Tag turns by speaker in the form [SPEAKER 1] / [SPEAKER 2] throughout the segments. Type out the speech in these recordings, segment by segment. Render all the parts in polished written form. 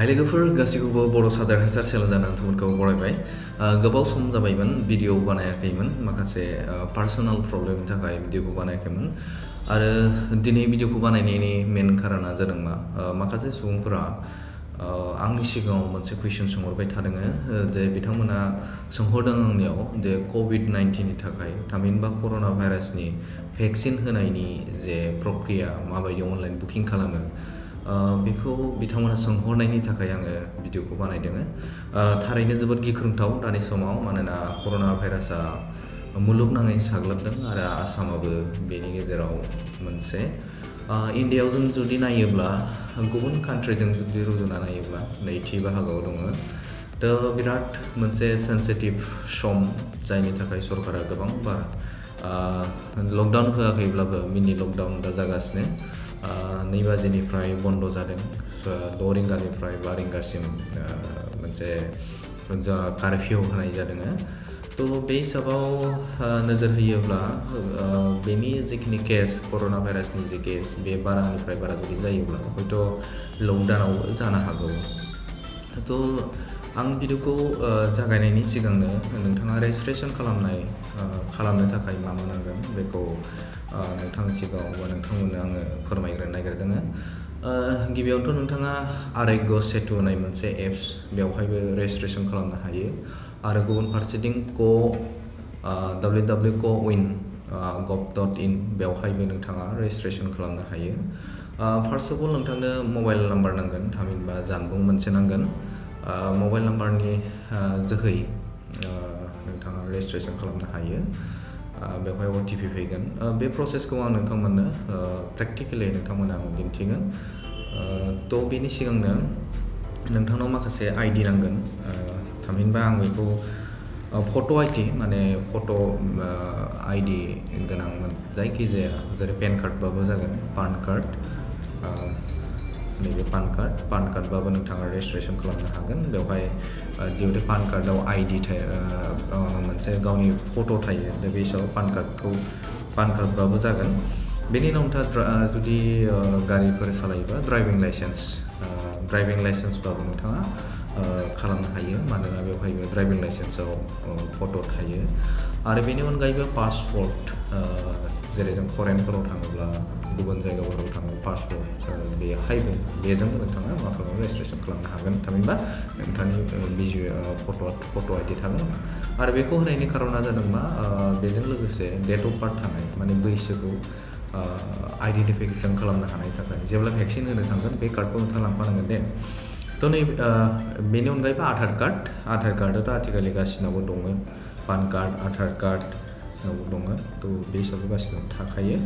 [SPEAKER 1] हाय लोगोफोर गासैखौबो बर' सादार हासार चेलेन्जआ नोंथांमोनखौ बरायबाय। गोबाव सम जाबायमोन भिडिअ बानायाखैमोन, माखासे पार्सोनेल प्रब्लेमनि थाखाय भिडिअखौ बानायाखैमोन। आरो दिनै भिडिअखौ बानायनायनि मेन खारना जादों माखासे सुबुंफोरा आंनि सिगाङाव मोनसे कुइसन सोंहरबाय थादों जे बिथांमोना सोंहरदों आंनियाव जे COVID-19 नि थाखाय थामहिनबा कर'ना भाइरासनि भेक्सिन होनायनि जे प्रक्रिया माबायदि अनलाइन बुकिं खालामो बेखौ बिथांमोना सोंहरनायनि थाखाय आङो भिडिअखौ बानायदों। थारैनो जोबोद गिख्रंथाव दानि समाव, मानोना कर'ना भाइरासआ मुलुगनाङै साग्लोबदों आरो आसामाबो बेनि गेजेराव मोनसे। इन्डियायाव जों जुदि नायोब्ला गुबुन कान्ट्रिजों जुदि रुजुना नायोब्ला नैथि बाहागोआव दङ। थ' बिराद मोनसे सेन्सिटिभ सम, जायनि थाखाय सरकारा गोबां बार लकडाउन होआखैब्लाबो मिनि लकडाउन दा जागासिनो। 2 बाजिनिफ्राय बन्द जादों, 6 रिंगानिफ्राय 5 रिंगासिम मोनसे कारफिउ होनाय जादों। थ' बे हिसाबाव नोजोर होयोब्ला बेनि जिखिनि केस, कर'ना भाइरासनि जे केस, बे बारानिफ्राय बारा जुदि जायोब्ला हयथ' लकडाउनावबो जानो हागौ। थ' आं भिडिअखौ जागायनायनि सिगांनो नोंथाङा रेजिस्ट्रेसन खालामनो थाखाय मा नांगोन बेखौ नोंथांनि सिगाङाव बा नोंथांमोननो आङो फोरमायग्रोनो नागिरदों। गिबियावथ' नोंथाङा आर'ग्य सेतु होननाय मोनसे एप्स, बेवहायबो रेजिस्ट्रेसन खालामनो हायो। आरो गुबुन फारसेथिं www.co.win.gov.in बेवहायबो नोंथाङा रेजिस्ट्रेसन खालामनो हायो। फार्स्ट अफ अल नोंथांनो मबाइल नाम्बार नांगोन, थामहिनबा जानबुं मोनसे नांगोन। मबाइल नाम्बारनि जोहै नोंथाङा रेजिस्ट्रेसन खालामनो हायो। बेवहाय OTP फैगोन। बे प्रसेसखौ आं नोंथांमोननो प्रेक्टिकेलि नोंथांमोननो आं दिन्थिगोन। थ' बेनि सिगांनो नोंथांनाव माखासे ID नांगोन, थामहिनबा आं बेखौ फट' ID माने फट' ID गोनां जायखिजाया, जेरै पेन कार्डबाबो जागोन, पान कार्ड, नैबे पान कार्डबाबो नोंथाङा रेजिस्ट्रेसन खालामनो हागोन। बेवहाय जिहेतु पान कार्डआव ID थायो, मोनसे गावनि फट' थायो, दा बे हिसाबै पान कार्डबाबो जागोन। बेनि उनाव नोंथाङा जुदि गारिफोर सालायोबा ड्राइभिं लाइसेन्सबाबो नोंथाङा खालामनो हायो, मानोना बेवहायबो ड्राइभिं लाइसेन्सआव फट' थायो। आरो बेनि अनगायैबो पासपर्ट, जेरै जों फरेनफोराव थाङोब्ला, गुबुन जायगाफोराव थाङोब्ला पासपर्ट, बेजोंबो नोंथाङा मा खालामो रेजिस्ट्रेसन खालामनो हागोन, थामहिनबा नोंथांनि फट' ID थागोन। आरो बेखौ होनायनि खारना जादों बेजों लोगोसे डेट अफ बार्थ थानाय, माने बैसोखौ आइडेन्टिफिकेसन खालामनो हानायनि थाखाय जेब्ला भेक्सिन होनो थांगोन बे कार्डखौ नोंथाङा लांफानांगोन दे। थ' बेनि अनगायैबो आधार कार्डआथ' आथिखालि गासिनावबो दङ। पान कार्ड, आधार कार्ड दङ। थ' बे हिसाबै गासिनावबो थाखायो।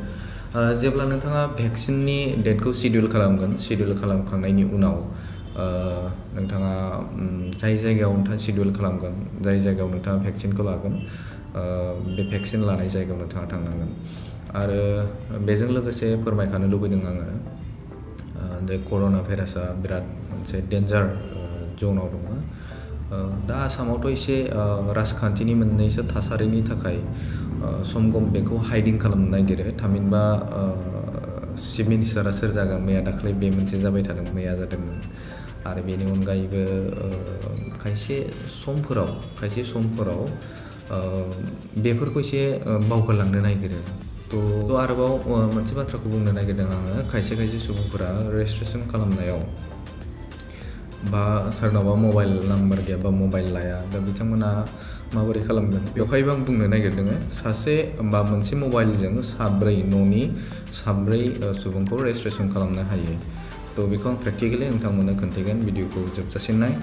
[SPEAKER 1] जेब्ला नोंथाङा भेक्सिननि डेटखौ सिडिउल खालामखांनायनि उनाव नोंथाङा जाय जायगायाव नोंथाङा सिडिउल खालामगोन, जाय जायगायाव नोंथाङा भेक्सिनखौ लागोन, बे भेक्सिन लानाय जायगायाव नोंथाङा थांनांगोन। आरो बेजों लोगोसे फोरमायखानो लुबैदों आङो जे कर'ना भाइरासआ बिराद मोनसे डेन्जार जनाव दङ। दा आसामावथ' एसे राजखान्थिनि मोननैसो थासारिनि थाखाय सम बेखौ हाइडिं खालामनो नागिरो, थामहिनबा चिफ मिनिस्टारा सोर जागोन, दाख्लै बे मोनसे जाबाय थादों, जादोंमोन। आरो बेनि अनगायैबो खायसे समफोराव बेफोरखौ एसे बावगारलांनो नागिरो। थ' आरोबाव मोनसे बाथ्राखौ बुंनो नागिरदों आङो, खायसे सुबुंफोरा रेजिस्ट्रेसन खालामनायाव बा सोरनावबा मबाइल नाम्बार गैया बा मबाइल लाया, दा बिथांमोना माबोरै खालामगोन बेवहायबो आं बुंनो नागिरदों। मोनसे मबाइलजों न'नि साब्रै सुबुंखौ रेजिस्ट्रेसन खालामनो हायो। थ' बेखौ आं प्रेक्टिकेलि नोंथांमोननो खोन्थागोन, भिडिअखौ जोबजासिम नाय।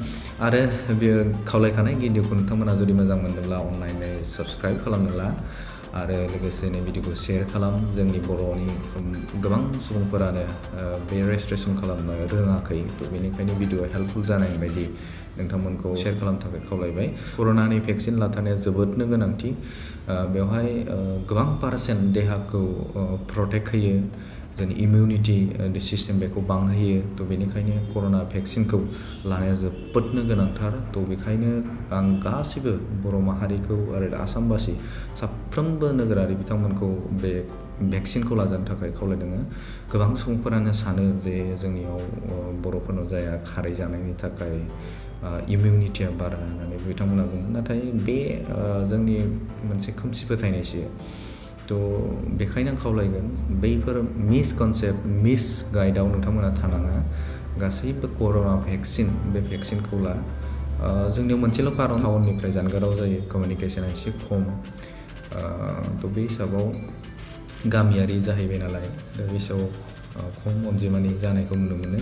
[SPEAKER 1] आरो बेयो खावलायखानाय भिडिअखौ नोंथांमोना जुदि मोजां मोनदोंब्ला अनलाइनै साबस्क्राइब खालामनो ला, आरो लोगोसेनो भिडिअखौ शेयार खालाम। जोंनि बर'नि गोबां सुबुंफोरानो बे रेजिस्ट्रेसन खालामनो रोङाखै, थ' बेनिखायनो भिडिअआ हेल्पफुल जानाय बायदि नोंथांमोनखौ शेयार खालामनो थाखाय खावलायबाय। कर'नानि भेक्सिन लाथारनाया जोबोदनो गोनांथि। बेवहाय गोबां पारसेन्ट देहाखौ प्रटेक्ट होयो, जोंनि इमिउनिटि सिस्टेम बेखौ बांहोयो। थ' बेनिखायनो कर'ना भेक्सिनखौ लानाया जोबोदनो गोनांथार। थ' बेखायनो आं गासैबो बर' माहारिखौ आरो आसामबासि साफ्रोमबो नोगोरारि बिथांमोनखौ बे भेक्सिनखौ लाजानो थाखाय खावलायदों। गोबां सुबुंफोरानो सानो जे जोंनियाव बर'फोरनाव जाया खारै जानायनि थाखाय इमिउनिटिया बारा होननानै बिथांमोना बुङो, नाथाय बे जोंनि मोनसे खोमसि फोथायनायसो। थ' बेखायनो आं खावलायगोन बैफोर मिसकनसेप्ट मिसगाइडआव नोंथांमोना थानाङा। गासैबो कर'ना भेक्सिन बे भेक्सिनखौ ला। जोंनियाव मोनसेल' खारन टाउननिफ्राय जानगाराव जायो, कमिउनिकेसना एसे खम। थ' बे हिसाबाव गामियारि जाहैबाय नालाय, दा बे हिसाबाव खम अनजिमानि जानायखौ नुनो मोनो।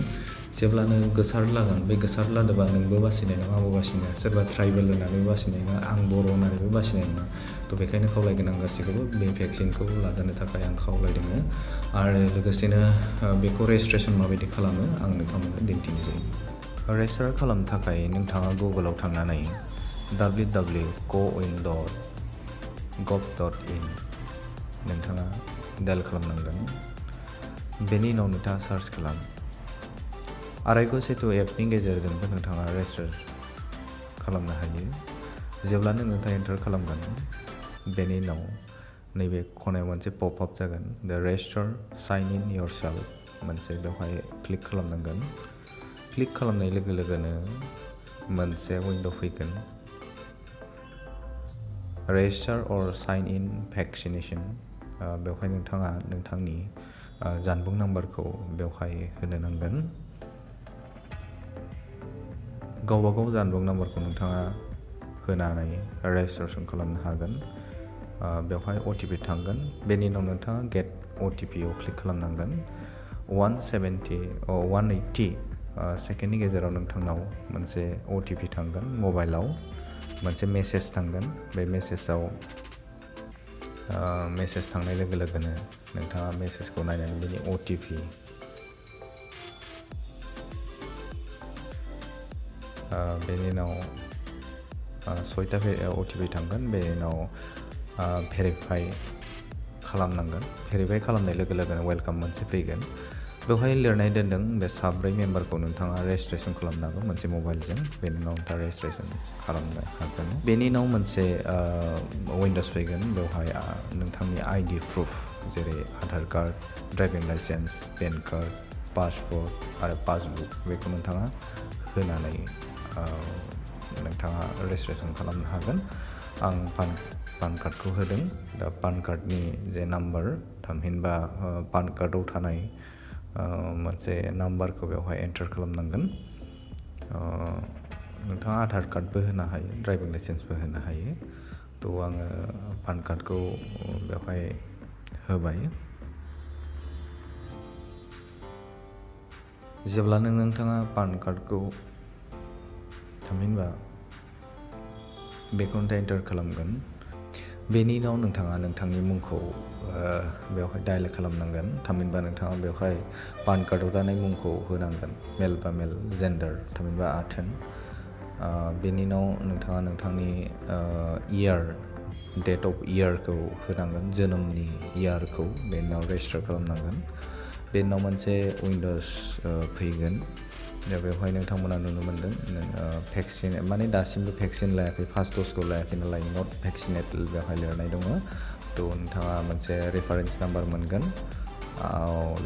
[SPEAKER 1] जेब्लानो गोसारलागोन, बे गोसारलादोबा नोंबो बासिनाय नङा, आंबो बासिनाय नङा, सोरबा ट्राइबेल होननानै बासिनाय नङा, आं बर' होननानैबो बासिनाय नङा। थ' बेखायनो खावलायगोन आं गासैखौबो बे भेक्सिनखौ लाजानो थाखाय आं खावलायदों। आरो लोगोसेनो बेखौ रेजिस्ट्रेसन माबायदि खालामो आं नोंथांमोननो दिन्थिनोसै। रेजिस्टार खालामनो थाखाय नोंथाङा गुगोलाव थांनानै www.coin.gov.in नोंथाङा डायल खालामनांगोन। बेनि उनाव नोंथाङा सार्च खालाम। आरायग' सेतु एपनि गेजेरजोंबो नोंथाङा रेजिस्टार खालामनो हायो। जेब्लानो नोंथाङा एन्टार खालामगोन, बेनि उनाव नैबे खनायाव मोनसे पपआप जागोन, द रेजिस्टार साइन इन योरसेल्फ मोनसे, बेवहाय क्लिक खालामनांगोन। क्लिक खालामनाय लोगो लोगोनो मोनसे उइन्ड' फैगोन, रेजिस्टार अर साइन इन भेक्सिनेसन। बेवहाय नोंथाङा नोंथांनि जानबुं नाम्बारखौ बेवहाय होनो नांगोन। गावबागाव जानबुं नाम्बारखौ नोंथाङा होनानै रेजिस्ट्रेसन खालामनो हागोन। बेवहाय OTP थांगोन। बेनि उनाव नोंथाङा गेट OTP आव क्लिक खालामनांगोन। 180 सेकेन्डनि गेजेराव नोंथांनाव मोनसे OTP थांगोन, मबाइलाव मोनसे मेसेज थांगोन। बे मेसेजाव मेसेज थांनाय लोगो लोगोनो नोंथाङा मेसेजखौ नायनानै बेनि OTP बेनि उनाव 6टा OTP थांगोन। बेनि उनाव भेरिफाइ खालामनांगोन। भेरिफाइ खालामनाय लोगो लोगोनो वेलकाम मोनसे फैगोन। बेवहाय लिरनाय दोनदों बे 4 मेम्बारखौ नोंथाङा रेजिस्ट्रेसन खालामनांगौ मोनसे मबाइलजों। बेनि उनाव नोंथाङा रेजिस्ट्रेसन खालामनो हागोन। बेनि उनाव मोनसे उइन्ड'स फैगोन। बेवहाय नोंथांनि ID प्रुफ जेरै Aadhaar card, driving licence, PAN card, passport आरो पासबुक, बेखौ नोंथाङा होनानै नोंथाङा रेजिस्ट्रेसन खालामनो हागोन। आं पान कार्डखौ होदों। दा पान कार्डनि जे नाम्बार, थामहिनबा पान कार्डआव थानाय मोनसे नाम्बारखौ बेवहाय एन्टार खालामनांगोन। नोंथाङा आधार कार्डबो होनो हायो, ड्राइभिं लाइसेन्सबो होनो हायो। थ' आङो पान कार्डखौ बेवहाय होबाय। जेब्लानो नोंथाङा पान कार्डखौ थामहिनबा बेखौ नोंथाङा एन्टार खालामगोन, बेनि उनाव नोंथाङा नोंथांनि मुंखौ बेवहाय डायल खालामनांगोन। थामहिनबा नोंथाङा बेवहाय पान कार्डआव थानाय मुंखौ होनांगोन, मेल बा मेल, जेन्डार थामहिनबा आथोन। बेनि उनाव नोंथाङा नोंथांनि डेट अफ इयारखौ होनांगोन, जोनोमनि इयारखौ। बेनि उनाव रेजिस्टार खालामनांगोन। बेनि उनाव मोनसे उइन्ड'स फैगोन। दा बेवहाय नोंथांमोना नुनो मोन्दों भेक्सिन, माने दासिमबो भेक्सिन लायाखै, फार्स्ट द'जखौ लायाखै नालाय नट भेक्सिनेटेड बेवहाय लिरनाय दङ। थ' नोंथाङा मोनसे रेफारेन्स नाम्बार मोनगोन।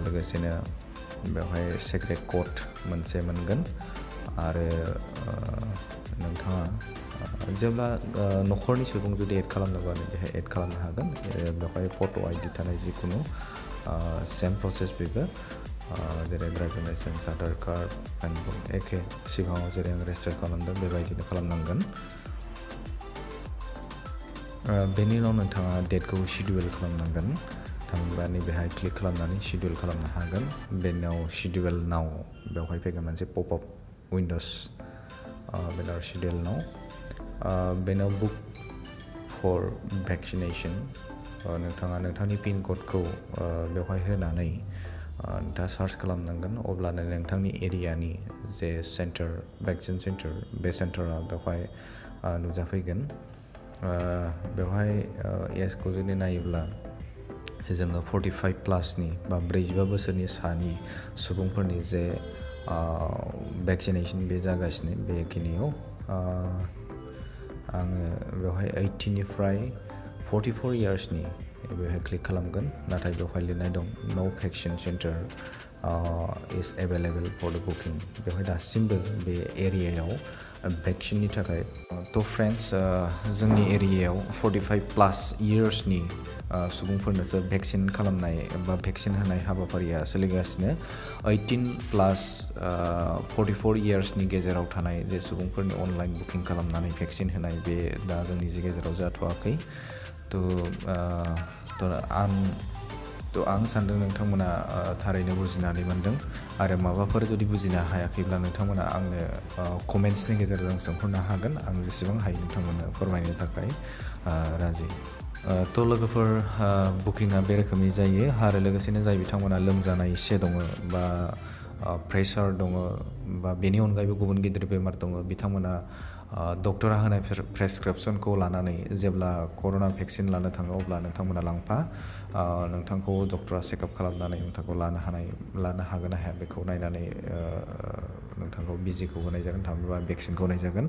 [SPEAKER 1] लोगोसेनो बेवहाय सिक्रेट कड मोनसे मोनगोन। आरो नोंथाङा जेब्ला न'खरनि सुबुं जुदि एड खालामनोबा बेहाय एड खालामनो हागोन। बेवहाय फट' ID थानाय जिखुनु सेम प्रसेस बेबो, जेरै driving licence, Aadhaar card, PAN card, एखे सिगाङाव जेरै आं रेजिस्टार खालामदों बेबायदिनो खालामनांगोन। बेनि उनाव नोंथाङा डेटखौ सिडिउल खालामनांगोन। थामहिनबा नैबेहाय क्लिक खालामनानै सिडिउल खालामनो हागोन। बेनि उनाव सिडिउल नाव बेवहाय फैगोन मोनसे पपआप उइन्ड'स, बेनाव सिडिउल नाव। बेनाव बुक फर भेक्सिनेसन, नोंथाङा नोंथांनि पिन क'डखौ बेवहाय होनानै नोंथाङा सार्च खालामनांगोन। अब्लानो नोंथांनि एरियानि जे सेन्टार, भेक्सिन सेन्टार, बे सेन्टारा बेवहाय नुजाफैगोन। बेवहाय एजखौ जुदि नायोब्ला जोङो 45+ बा 45 बोसोरनि सानि सुबुंफोरनि जे भेक्सिनेसन बे जागासिनो बेखिनियाव आङो बेवहाय 80निफ्राय 44 इयार्सनि बेवहाय क्लिक खालामगोन नाथाय बेवहाय लिरनाय दं नो vaccine centre is available for the booking बेवहाय दासिमबो बे एरियायाव भेक्सिननि थाखाय थ' फ्रेन्ड्स जोंनि एरियायाव 45+ इयार्सनि सुबुंफोरनोसो भेक्सिन खालामनाय बा भेक्सिन होनाय हाबाफारिया सोलिगासिनो 18+ 44 इयार्सनि गेजेराव थानाय जे सुबुंफोरनि अनलाइन बुकिं खालामनानै भेक्सिन होनाय बे दा जोंनि गेजेराव जाथ'वाखै आं सान्दों नोंथांमोना थारैनो बुजिनानै मोनदों आरो माबाफोर जुदि बुजिनो हायाखैब्ला नोंथांमोना आंनो कमेन्ट्सनि गेजेरजों सोंहरनो हागोन आं जेसेबां हायो नोंथांमोननो फोरमायनो थाखाय राजि थ' लोगोफोर बुकिंआ बे रोखोमनि जायो आरो लोगोसेनो जाय बिथांमोना लोमजानाय एसे दङ बा प्रेसार दङ बा बेनि अनगायैबो गुबुन गिदिर बेमार दङ बिथांमोना डक्टरा होनाय प्रेसक्रिपसनखौ लानानै जेब्ला कर'ना भेक्सिन लानो थाङो अब्ला नोंथांमोना लांफा नोंथांखौ डक्टरा चेकआप खालामनानै नोंथांखौ लानो हागोन ना हाया बेखौ नायनानै नोंथांखौ बिजिखौ होनाय जागोन थामहिनबा भेक्सिनखौ होनाय जागोन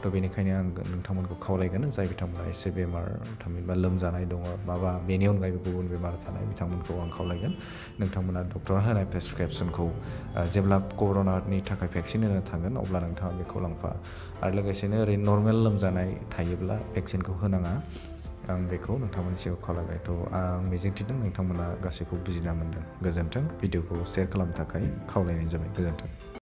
[SPEAKER 1] थ' बेनिखायनो आं नोंथांमोनखौ खावलायगोन जाय बिथांमोना एसे बेमार थामहिनबा लोमजानाय दङ माबा बेनि अनगायैबो गुबुन बेमार थानाय बिथांमोनखौ आं खावलायगोन नोंथांमोना डक्टरा होनाय प्रेसक्रिपसनखौ जेब्ला कर'नानि थाखाय भेक्सिन होनो थांगोन अब्ला नोंथाङा बेखौ लांफा आरो लोगोसेनो ओरैनो नर्मेल लोमजानाय थायोब्ला भेक्सिनखौ होनाङा आं बेखौ नोंथांमोननि सिगाङाव खावलायबाय थ' आं मिजिंथिदों नोंथांमोना गासैखौ बुजिना मोनदों गोजोन्थों भिडिअखौ शेयार खालामनो थाखाय खावलायनाय जाबाय गोजोन्थों